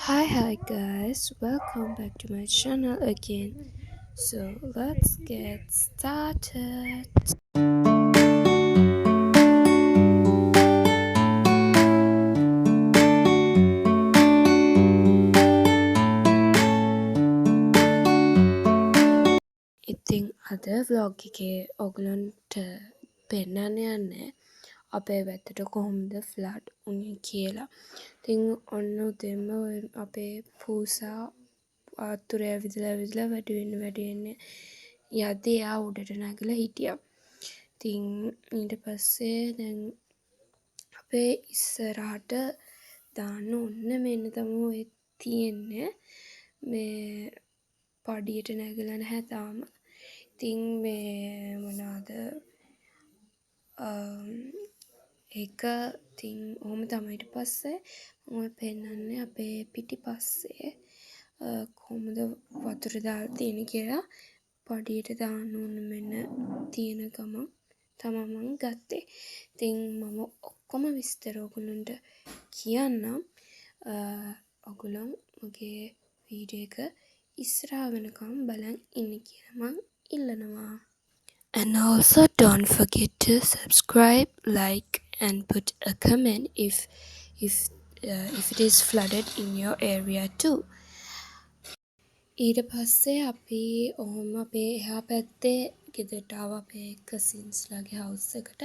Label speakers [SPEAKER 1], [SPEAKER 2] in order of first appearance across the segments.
[SPEAKER 1] Hi hi guys, welcome back to my channel again. So let's get started. ඉතින් අද vlog එකේ ඔයගොල්ලන්ට පෙන්නන්න යන්නේ අපේ පැත්තට කොහොමද ෆ්ලඩ් වුනේ කියලා. ඉතින් ඔන්න උදෙන්ම ඔය අපේ පූසා වතුරේ ඇවිදලා ඇවිදලා වැඩි වෙන්න වැඩි වෙන්න යද්දි එයා උඩට නැගලා හිටියා. ඉතින් ඊට පස්සේ දැන් අපේ ඉස්සරහට දාන්න ඔන්න මෙන්න තමයි ඔය තියෙන්නේ. මේ පඩියට නැගලා නැහැ තාම. ඉතින් මේ මොනාද, ඒක ඉතින් ඔහොම තමයි. ඊට පස්සේ මම ඔය පෙන්නන්නේ අපේ පිටිපස්සේ කොහොමද වතුර දාලා තියෙන්නේ කියලා. පඩියට දාන්න ඕන මෙන්න තියෙන ගමන් තමා මං ගත්තේ. ඉතින් මම ඔක්කොම විස්තර ඔයගොල්ලන්ට කියන්නම්. ඔයගොල්ලෝ මගේ වීඩියෝ එක ඉස්සරහ වෙනකම් බලන් ඉන්න කියලා මං ඉල්ලනවා. And also don't forget to subscribe, like and put a comment if it is flooded in your area too. ඊට පස්සේ අපි ඔහොම අපේ එහා පැත්තේ ගෙදරට ආවා, අපේ කසින්ස්ලාගේ හවුස් එකට.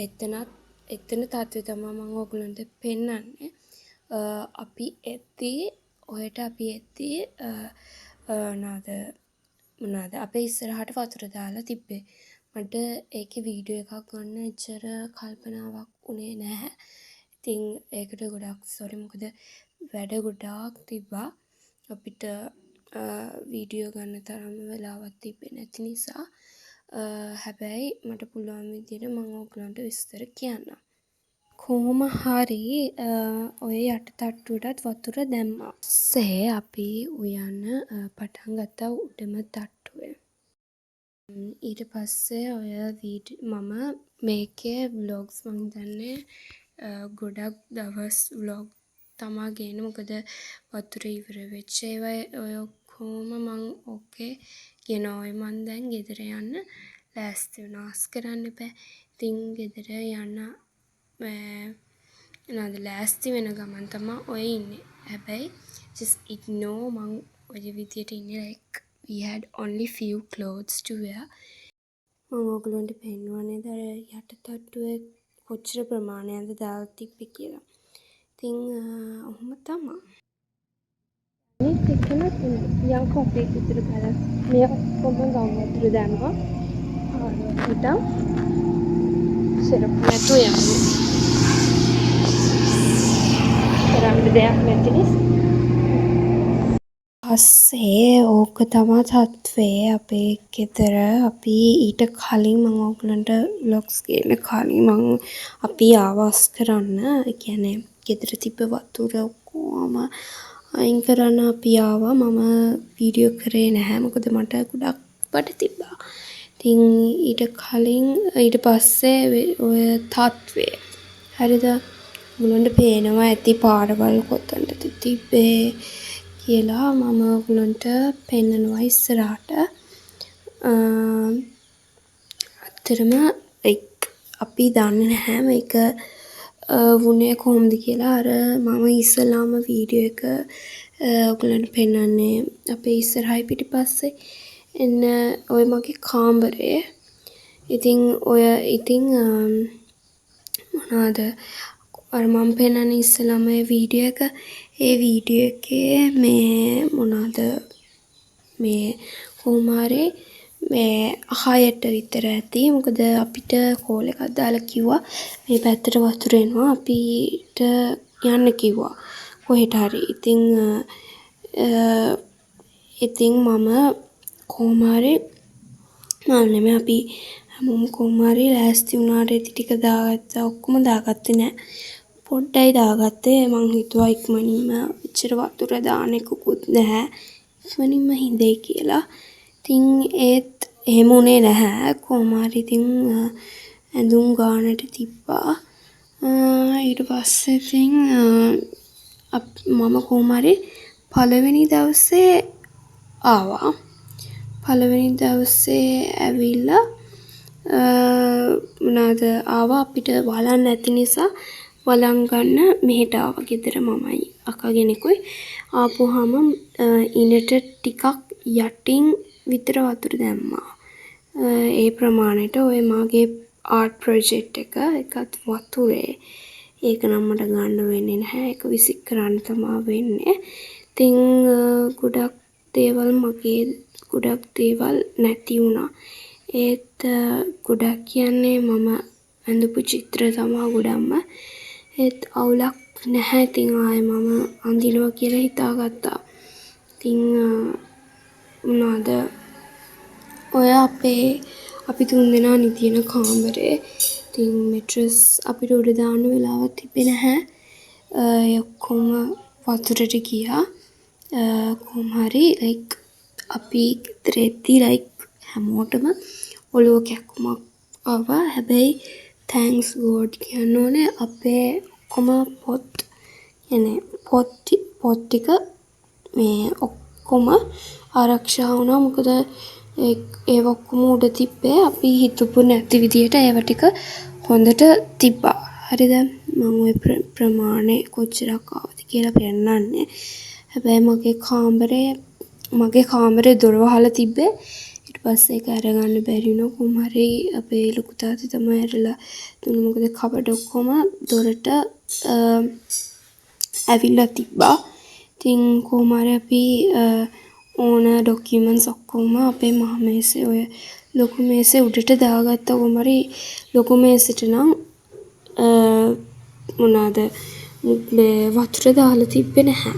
[SPEAKER 1] එතනත් එතන තත්ත්වය තමා මං ඔයගොල්ලන්ට පෙන්නන්නේ. අපි එද්දී ඔහෙට අපි එද්දී මොනාද මොනාද අපේ ඉස්සරහට වතුර දාලා තිබ්බේ. මට ඒකේ වීඩියෝ එකක් ගන්න එච්චර කල්පනාවක් වුණේ නැහැ. ඉතින් ඒකට ගොඩක් සෝරි, මොකද වැඩ ගොඩාක් තිබ්බා. අපිට වීඩියෝ ගන්න තරම්ම වෙලාවක් තිබ්බේ නැති නිසා. හැබැයි මට පුළුවන් විදියට මං ඔයගොල්ලන්ට විස්තර කියන්නම්. කොහොම හරි ඔය යට තට්ටුවටත් වතුර දැම්මා. පස්සේ අපි උයන්න පටන් ගත්තා උඩම තට්ටුවේ. ඊට පස්සේ ඔය මම මේකේ ව්ලොග්ස් මං හිතන්නේ ගොඩක් දවස් ව්ලොග් තමා ගේන්නේ. මොකද වතුර ඉවර වෙච්ච ඒවා ඔය ඔක්කොම මං ඕකේ ගෙනවා. ඔය මං දැන් ගෙදර යන්න ලෑස්ති වුණා. අස් කරන්න එපැ. ඉතින් ගෙදර යන්න මොනවද ලෑස්ති වෙන ගමන් තමා ඔය ඉන්නේ. හැබැයි just ignore මං ඔය විදියට ඉන්නේ, like we had only few clothes to wear. මං ඔයගොල්ලන්ට පෙන්නුවා නේද අර යට තට්ටුවේ කොච්චර ප්‍රමාණයක්ද දාලා තිබ්බේ කියලා. ඉතින් ඔහොම තමා. අනිත් එක්කෙනත් යන් කොෆි එක විතර බලන්න. මේ ඔක්කොම ගම් වතුර දැම්මා. පාරවල් සෙරප්පු නැතුව යන්නේ. කරන්න දෙයක් නැති නිසා. පස්සේ ඕක තමා තත්ත්වය අපේ ගෙදර. අපි ඊට කලින් මං ඔයගොල්ලන්ට ව්ලොග්ස් ගේන්න කලින් මං අපි ආවා අස් කරන්න. ඒ කියන්නේ ගෙදර තිබ්බ වතුර ඔක්කොම අයින් කරන්න අපි ආවා. මම වීඩියෝ කරේ නැහැ. මොකද මට ගොඩක් වැඩ තිබ්බා. ඉතින් ඊට කලින් ඊට පස්සේ ඔය තත්ත්වය හරිද? ඔයගොල්ලන්ට පේනවා ඇති පාරවල් කොතනද තිබ්බේ කියලා. මම ඔයගොල්ලන්ට පෙන්නනවා ඉස්සරහට. ඇත්තටම ලයික් අපි දන්නේ නැහැ මේක වුණේ කොහොමද කියලා. අර මම ඉස්සෙල්ලාම වීඩියෝ එක ඔයගොල්ලන්ට පෙන්නන්නේ අපේ ඉස්සරහයි පිටිපස්සේ එන්න ඔය මගේ කාමරේ. ඉතින් ඔය ඉතින් මොනවද අර මම පෙන්නන්නේ ඉස්සෙල්ලාම ඒ වීඩියෝ එක. ඒ වීඩියෝ එකේ මේ මොනවද මේ කොහොම හරි මේ 6ට විතර ඇති. මොකද අපිට කෝල් එකක් දාලා කිව්වා මේ පැත්තට වතුර එනවා, අපිට යන්න කිව්වා කොහෙට හරි. ඉතින් ඉතින් මම කොහොම හරි, මම නෙමෙයි, අපි හැමෝම කොහොම හරි ලෑස්ති වුණා. රෙදි ටික දාගත්තා. ඔක්කොම දාගත්තේ නෑ. පොඩ්ඩයි දාගත්තේ. මං හිතුවා ඉක්මනින්ම එච්චර වතුර දාන එකකුත් නැහැ, ඉක්මනින්ම හිඳෙයි කියලා. ඉතින් ඒත් එහෙම වුණේ නැහැ. කොහොම හරි ඉතින් ඇඳුම් ගානට තිබ්බා. ඊට පස්සේ ඉතින් මම කොහොම හරි පළවෙනි දවසේ ආවා. පළවෙනි දවසේ ඇවිල්ලා මොනාද ආවා අපිට වළං නැති නිසා වළං ගන්න මෙහෙට ආවා ගෙදර මමයි අක්කා කෙනෙකුයි. ආපුහම ඉනට ටිකක් යටින් විතර වතුර දැම්මා. ඒ ප්‍රමාණයට ඔය මගේ ආර්ට් ප්‍රොජෙක්ට් එක ඒකත් වතුරේ. ඒක නම් මට ගන්න වෙන්නේ නැහැ. ඒක විසික් කරන්න තමා වෙන්නේ. ඉතින් ගොඩක් දේවල් මගේ ගොඩක් දේවල් නැති වුණා. ඒත් ගොඩක් කියන්නේ මම ඇඳපු චිත්‍ර තමා ගොඩක්ම. ඒත් අවුලක් නැහැ. ඉතින් ආයෙ මම අඳිනවා කියලා හිතාගත්තා. ඉතින් මොනවද ඔය අපේ අපි තුන්දෙනා නිදින කාමරේ. ඉතින් මෙට්‍රස් අපිට උඩ දාන්න වෙලාවක් තිබ්බේ නැහැ. ඒ ඔක්කොම වතුරට ගියා. කොහොම හරි ලයික් අපි ගෙදර එද්දි ලයික් හැමෝටම ඔළුව කැක්කුමක් ආවා. හැබැයි thanks ගෝඩ් කියන්න ඕනේ අපේ ඔක්කොම පොත් කියන්නේ පොත් පොත් ටික මේ ඔක්කොම ආරක්ෂා වුණා. මොකද ඒවා ඔක්කොම උඩ තිබ්බේ අපි හිතපු නැති විදියට ඒවා ටික හොඳට තිබ්බා. හරිද? මං ඔය ප්‍රමාණය කොච්චරක් ආවද කියලා පෙන්නන්නේ. හැබැයි මගේ කාමරේ දොර වහලා තිබ්බේ. ඊට පස්සේ ඒක අරගන්න බැරි වුණා. කොහොම හරි අපේ ලොකු තාත්තා තමයි ඇරලා දුන්නේ. මොකද කබඩ් ඔක්කොම දොරට ඇවිල්ලා තිබ්බා. ඉතින් කොහොම හරි අපි ඕන ඩොකියුමන්ට්ස් ඔක්කොම අපේ මහ මේසේ ඔය ලොකු මේසේ උඩට දාගත්තා. කොහොම හරි ලොකු මේසෙට නම් මොනාද මේ වතුර දාලා තිබ්බේ නැහැ.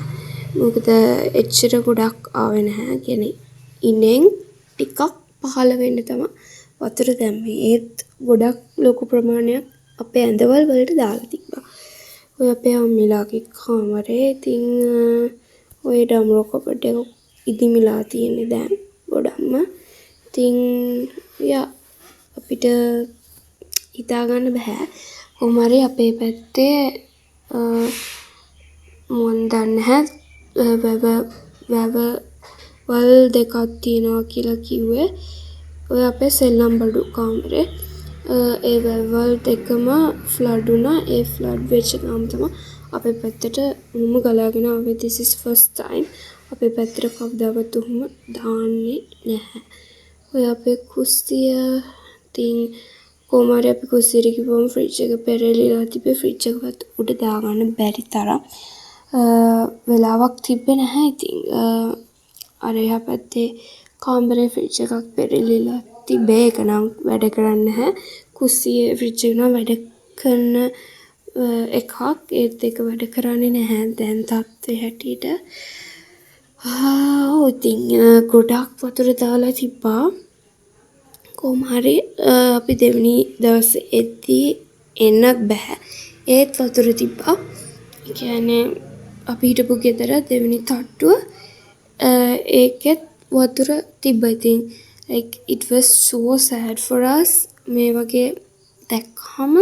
[SPEAKER 1] මොකද එච්චර ගොඩක් ආවේ නැහැ. ඒ කියන්නේ ඉනෙන් ටිකක් පහළ වෙන්න තමා වතුර දැම්මේ. ඒත් ගොඩක් ලොකු ප්‍රමාණයක් අපේ ඇඳවල් වලට දාලා තිබ්බා. ඔය අපේ අම්මිලාගේ කාමරේ. ඉතින් ඔය ඩමරෝ කබඩ් එක ඉදිමිලා තියෙන්නේ දැන් ගොඩක්ම. ඉතින් යා අපිට හිතාගන්න බැහැ. කොහොම හරි අපේ පැත්තේ මං දන්නේ නැහැ වැවවල් දෙකක් තියෙනවා කියලා කිව්වේ. ඔය අපේ සෙල්ලම් බඩු කාමරේ. ඒ වැව්වල් දෙකම ෆ්ලඩ් වුණා. ඒ ෆ්ලඩ් වෙච්ච ගමන් තමයි අපේ පැත්තට ඔහොම ගලාගෙන ආවේ. This is first time. අපේ පැත්තට කවදාවත් ඔහොම දාන්නේ නැහැ. ඔය අපේ කුස්සිය. ඉතින් කොහොම හරි අපි කුස්සියට ගිහුවම ෆ්‍රිජ් එක පෙරලිලා තිබ්බේ. ෆ්‍රිජ් එකවත් උඩ දාගන්න බැරි තරම් වෙලාවක් තිබ්බේ නැහැ. ඉතින් අර එහා පැත්තේ කාමරේ ෆ්‍රිජ් එකක් පෙරලිලා තිබ්බේ. ඒක නම් වැඩ කරන්නේ නැහැ. කුස්සියේ ෆ්‍රිජ් එක නම් වැඩ කරන එකක්. ඒත් ඒක වැඩ කරන්නේ නැහැ දැන් තත්ත්වය හැටියට. ඔව් ඉතින් ගොඩක් වතුර දාලා තිබ්බා. කොහොම හරි අපි දෙවෙනි දවසේ එද්දි එන්නත් බැහැ. ඒත් වතුර තිබ්බා. ඒ කියන්නේ අපි හිටපු ගෙදර දෙවෙනි තට්ටුව ඒකෙත් වතුර තිබ්බා. ඉතින් like it was so sad for us. මේ වගේ දැක්කහම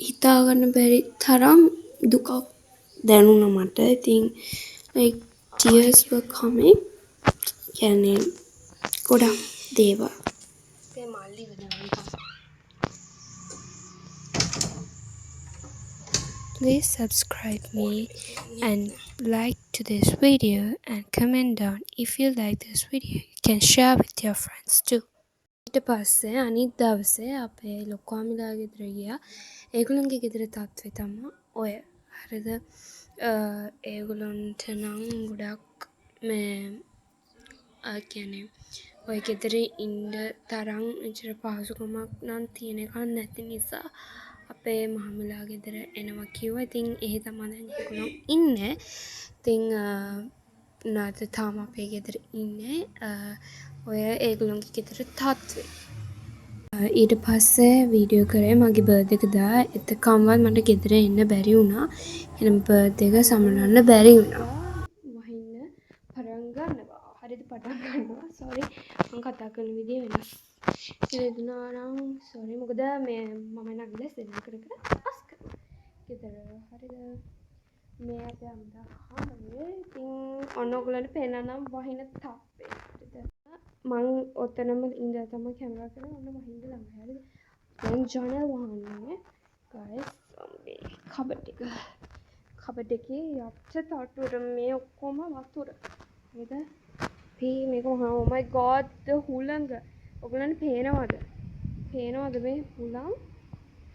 [SPEAKER 1] හිතාගන්න බැරි තරම් දුකක් දැනුණා මට. ඉතින් like tears were coming. කියන්නේ ගොඩක් දේවල්. අපේ මල්ලිව දාන්න. Please subscribe me and like to this video and comment down if you like this video. You can share with your friends too. ඊට පස්සේ අනිත් දවසේ අපේ ලොකු අම්මිලා ගෙදර ගියා. ඒගොල්ලන්ගේ ගෙදර තත්ත්වය තමා ඔය. හරිද? ඒගොල්ලන්ට නම් ගොඩක් මේ ඒ කියන්නේ ඔය ගෙදර ඉන්න තරම් එච්චර පහසුකමක් නම් තියෙන එකක් නැති නිසා අපේ මාමලා ගෙදර එනවා කිව්වා. ඉතින් එහෙ තමා දැන් ඒගොල්ලෝ ඉන්නේ. ඉතින් මොනාද තාම අපේ ගෙදර ඉන්නේ. ඔය ඒගොල්ලොන්ගේ ගෙදර තත්ත්වය. ඊට පස්සේ වීඩියෝ කරේ මගේ බර්ත්ඩේ එක දා. එතකම්වත් මට ගෙදර එන්න බැරි වුණා. එහෙනම් බර්ත්ඩේ එක සමරන්න බැරි වුණා. වහින්න පටන් ගන්නවා. හරිද පටන් ගන්නවා. සෝරි මං කතා කරන විදිය වෙනස් කියලා හිතුණා නම් සෝරි. මොකද මේ මම නගිලා සෙල්ලම් කර කර අස් කරනවා ගෙදර. හරිද? මේ අපේ අම්මා කාමරේ. ඉතින් ඔන්න ඔයගොල්ලන්ට පේනවා නම් වහින තප්පේ. හරිද? මං ඔතනම ඉඳලා තමයි කැමරා කරන්නේ. ඔන්න වහින්න ළඟයි. හරිද? දැන් ජනල් වහන්නේ. ගයිස් මේ කබඩ් එක. කබඩ් එකේ යට තට්ටුවට මේ ඔක්කොම වතුර. හරිද? අපි මේක වහනවා. Oh my god, the හුළඟ. ඔයගොල්ලන්ට පේනවද? පේනවද මේ හුළං?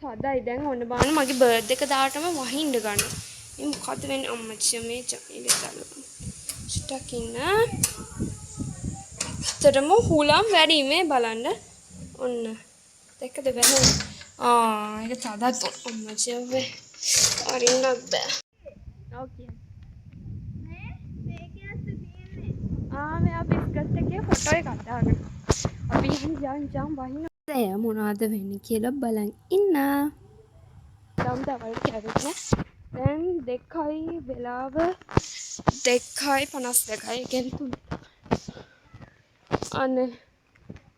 [SPEAKER 1] තදයි. දැන් ඔන්න බලන්න මගේ බර්ත් එක දාටම වහින්න ගන්නවා. මේ මොකද්ද වෙන්නේ අම්මච්චි මේ ජනේලෙ දාලා. චුට්ටක් ඉන්න. ඇත්තටම හුළං වැඩි මේ බලන්න. ඔන්න. දැක්කද වැහෙන? ආ ඒක තදත් අම්මච්චි අපේ. අරින්නත් බෑ. ඕකේ.
[SPEAKER 2] මේ මේකේ අස්ස තියෙන්නේ.
[SPEAKER 1] ආ මෙයා බිස්කට් එකේ ෆොටෝ එකක් දාගෙන. අපි යන් යන් යන් වහින. එය මොනවද වෙන්නේ කියලා බලන් ඉන්න. දම් දවල් කැවෙන්නේ නෑ. දැන් 2යි වෙලාව 2:52. ඒ කියන්නේ 3. අනේ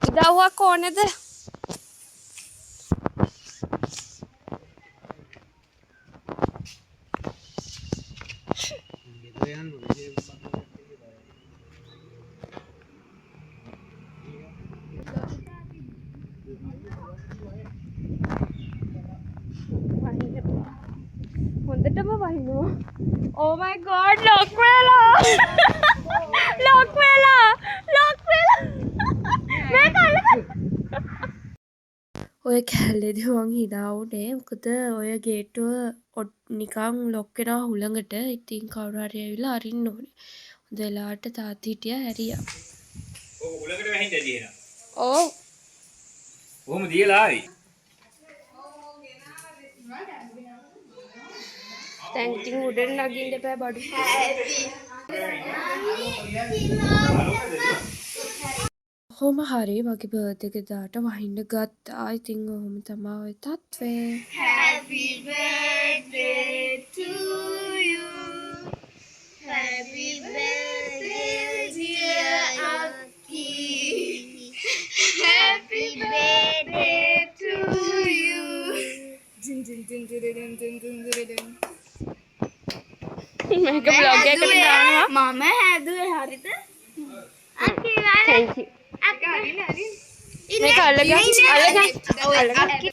[SPEAKER 1] උදව්වක් ඕනේද? වහිනවා. හොඳටම වහිනවා. Oh my god, lock වෙලා. ලොක් වෙලා. ලොක් වෙලා. මේක අල්ලගන්න. ඔය කැලේදී මං හිනා වුණේ. මොකද ඔය ගේට්ටුව නිකන් ලොක් වෙනවා හුළඟට. ඉතින් කවුරු හරි ඇවිල්ලා අරින්න ඕනේ. හොඳ වෙලාවට තාත්ති හිටියා ඇරියා.
[SPEAKER 3] ඔව් හුළඟට වැහින්න ඇති එහෙනම්.
[SPEAKER 1] ඔව්.
[SPEAKER 3] කොහොම දියලා ආවේ?
[SPEAKER 1] දැන් ඉතින් උඩට නගින්න එපා බඩු. කොහොම හරි මගේ බර්ත් එක දාට වහින්න ගත්තා. ඉතින් ඔහොම තමයි ඔය තත්ත්වය.
[SPEAKER 2] Happy birthday to you. Happy birthday dear Akki. Happy birthday to you.
[SPEAKER 1] මේක බ්ලොග් එකකට දානවා.
[SPEAKER 2] මම හැදුවේ හරිද? අක්කි
[SPEAKER 1] Thank you. මේක අල්ලගන්න අල්ලගන්න අල්ලගන්න.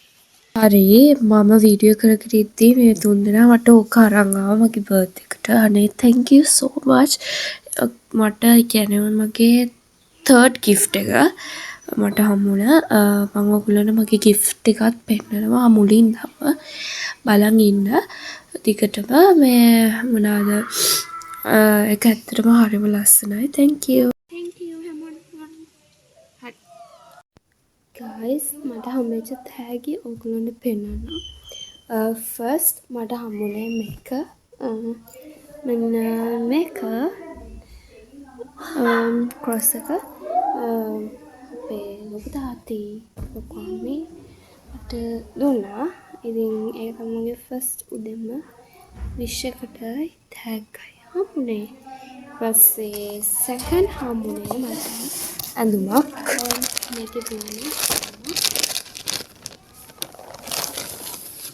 [SPEAKER 1] හරි මම වීඩියෝ කර කර ඉද්දී මේ තුන් දෙනා මට ඕක අරන් ආවා මගේ බර්ත් එකට. අනේ thank you so much. මට ඒ කියන්නේ මගේ තර්ඩ් ගිෆ්ට් එක මට හම්බුණා. මං ඔයගොල්ලන්ට මගේ ගිෆ්ට් එකත් පෙන්නනවා මුලින්ම. බලන් ඉන්න දිගටම මේ මොනවාද ඒක ඇත්තටම හරිම ලස්සනයි. Thank you. Thank you හැමෝටම. හරි. Guys මට හම්බෙච්ච තෑගි ඔයගොල්ලන්ට පෙන්නන්න. ෆස්ට් මට හම්බුනේ මේක. මෙන්න මේක. ක්‍රොස් එක. අපේ ලොකු තාත්ති ලොකු අම්මේ මට දුන්නා. ඉතින් ඒක තමයි මගේ ෆස්ට් උදෙන්ම විශ් එකට තෑග්ගයි හම්බුනේ. ඊපස්සේ සෙකන්ඩ් හම්බුනේ මට ඇඳුමක්. මේකේ තියෙන්නේ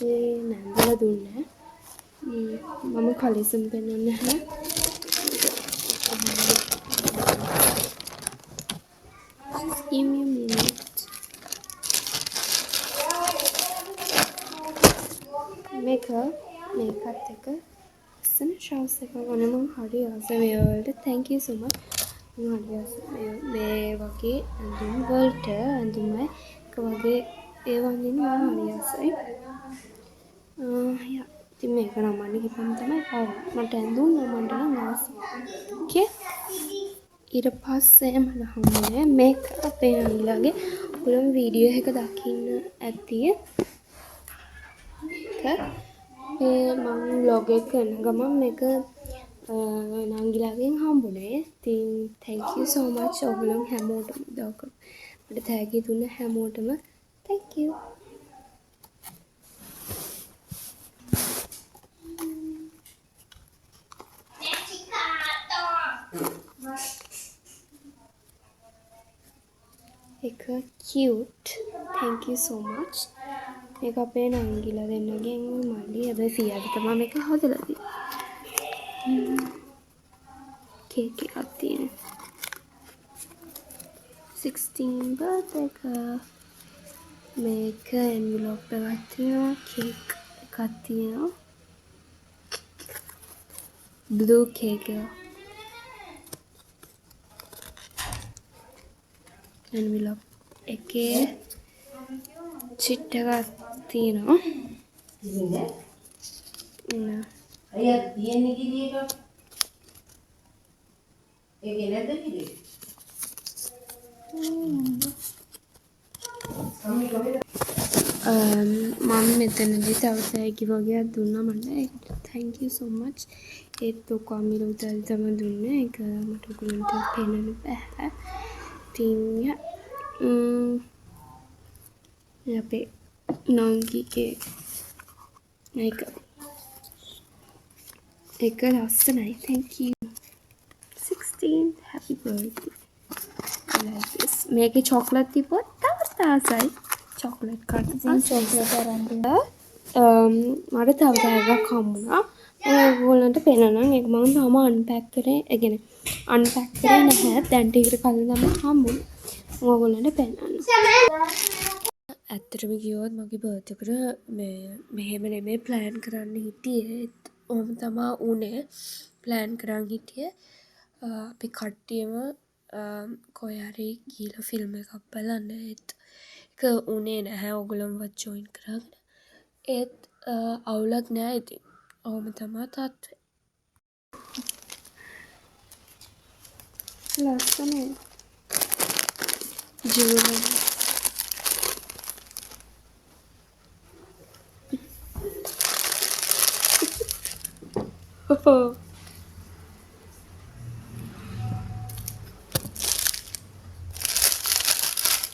[SPEAKER 1] මේ නැන්දලා දුන්නේ. මම කලිසම් පෙන්වන්නේ නැහැ. Just give me a minute. මේකත් එක්ක ලස්සන ට්‍රවුසර් එකක්. අනේ මං හරි ආසයි මේ වලට. Thank you so much. මං හරි ආසයි මේ වගේ ඇඳුම් වලට. ඇඳුම එක වගේ ඒවා අඳින්න මං හරි ආසයි. ඉතින් මේක නමන්න කිව්වම තමයි එපා වෙන්නේ. මට ඇඳුම් නමන්න නම් ආසයි. ඕකේ. ඊට පස්සේ මට හම්බුනේ මේක අපේ නංගිලාගේ. ඔයගොල්ලෝ වීඩියෝ එක දකින්න ඇති. මේක මේ මං ව්ලොග් එක කරන ගමන් මේක නංගිලාගෙන් හම්බුනේ. ඉතින් thank you so much ඔයගොල්ලෝ හැමෝටම උදව් කරපු. මට තෑගි දුන්න හැමෝටම thank you. එක cute. Thank you so much. මේක අපේ නංගිලා දෙන්නගෙන් මල්ලි. හැබැයි ෆියාට තමයි මේක හදලා තියෙන්නේ. කේක් එකක් තියෙනවා. 16 බර්ත්ඩේ එක. මේක එන්විලොප් එකක් තියෙනවා. කේක් එකක් තියෙනවා. බ්ලූ කේක් එක. එන්විලොප් එකේ චිට් එකක් තියෙනවා. නෑ.
[SPEAKER 4] අයියා තියෙන්නේ කිරි එකක්. ඒකේ නැද්ද කිරි?
[SPEAKER 1] මම මෙතනදී තව තෑගි වගයක් දුන්නා මට. ඒකට thank you so much. ඒත් ලොකු අමිල උදව් තමයි දුන්නේ. ඒක මට ඔයගොල්ලන්ට පේන්න බැහැ. ඉතින් මේ අපේ නංගිගේ මේක. ඒක ලස්සනයි. Thank you. 16th happy birthday. I like this. මේකේ චොක්ලට් තිබ්බොත් තවත් ආසයි. චොක්ලට් කන්න
[SPEAKER 2] ඉතින් චොක්ලට් අරන් දුන්නා.
[SPEAKER 1] මට තව තෑග්ගක් හම්බුණා. මම ඔයගොල්ලන්ට පෙන්නන්නම්. ඒක මම තාම අන්පැක් කරේ. ඒ කියන්නේ අන්පැක් කරේ නැහැ. දැන් ටිකට කලින් තමයි හම්බුනේ. මම ඔයගොල්ලන්ට පෙන්නන්නම්. ඇත්තටම කිව්වොත් මගේ බර්ත් එකට මෙහෙම නෙමෙයි ප්ලෑන් කරන්න හිටියේ. ඒත් ඔහොම තමා වුණේ. ප්ලෑන් කරන් හිටියේ. අපි කට්ටියම කොහේ හරි ගිහලා ෆිල්ම් එකක් බලන්න. ඒත් ඒක වුණේ නැහැ. ඔයගොල්ලන්වත් ජොයින් කරගෙන. ඒත් අවුලක් නෑ ඉතින්. ඔහොම තමා තත්ත්වය. ලස්සනයි. ජුවලරි.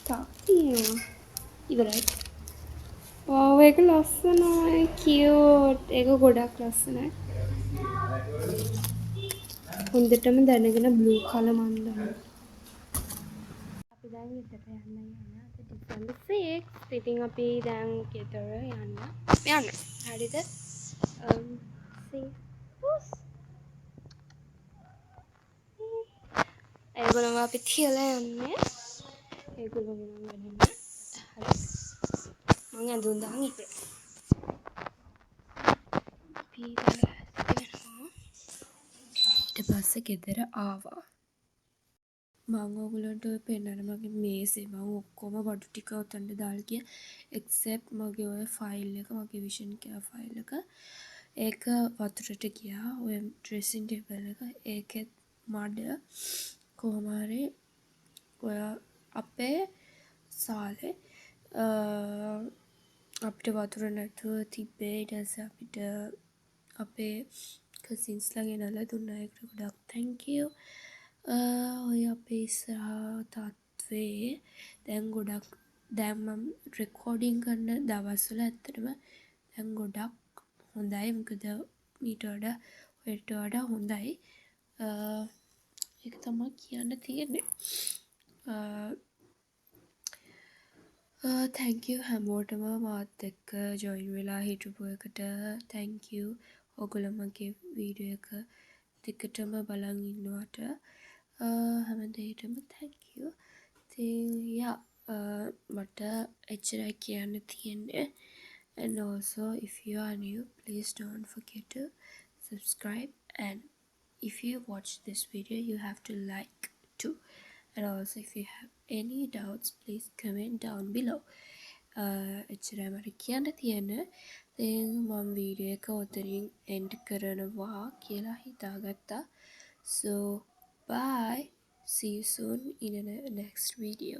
[SPEAKER 1] තව තියෙනවා. ඉවරයි. වව් ඒක ලස්සනයි. කියුට්. ඒක ගොඩක් ලස්සනයි. හොඳටම දැනගෙන බ්ලූ කලර් මන් දානවා. අපි දැන් ගෙදර යන්න යන අද ඩිසැම්බර් 6. ඉතින් අපි දැන් ගෙදර යන්න යන්න. හරිද? See. ඒගොල්ලෝ අපි තියලා යන්නේ. ඒගොල්ලෝ නම් වැඩ නෑ. හරි. මං ඇඳුම් දාන් ඉවරයි. අපි දැන් ලෑස්ති වෙනවා. ඊට පස්සේ ගෙදර ආවා. මං ඔයගොල්ලන්ට ඔය පෙන්නන මගේ මේසේ මං ඔක්කොම බඩු ටික ඔතනට දාලා ගියා. එක්සෙප්ට් මගේ ඔය ෆයිල් එක, මගේ විෂන් කෙයාර් ෆයිල් එක. ඒක වතුරට ගියා. ඔය ඩ්‍රෙසින් ටේබල් එක. ඒකෙත් මඩ. කොහොම හරි ඔය අපේ සාලේ අපිට වතුර නැතුව තිබ්බේ. ඊට පස්සේ අපිට අපේ කසින්ස්ලා ගෙනල්ලා දුන්නා. ඒකට ගොඩක් thank you. ඔය අපේ ඉස්සරහා තත්ත්වේ දැන් ගොඩක් දැන් මම රෙකෝඩින් කරන දවස්වල ඇත්තටම දැන් ගොඩක් හොඳයි. මොකද මීට වඩා ඔයට වඩා හොඳයි. ඒක තමා කියන්න තියෙන්නේ. Thank you හැමෝටම මාත් එක්ක ජොයින් වෙලා හිටපු එකට. Thank you. ඔයගොල්ලෝ මගේ වීඩියෝ එක දිගටම බලන් ඉන්නවට. හැම දෙයකටම thank you. ඉතින් මට එච්චරයි කියන්න තියෙන්නේ. And also if you are new, please don't forget to subscribe, and if you watch this video you have to like too. And also if you have any doubts, please comment down below. එච්චරයි මට කියන්න තියෙන්නේ. ඉතින් මම video එක ඔතනින් end කරනවා කියලා හිතාගත්තා. So bye, see you soon in the next video.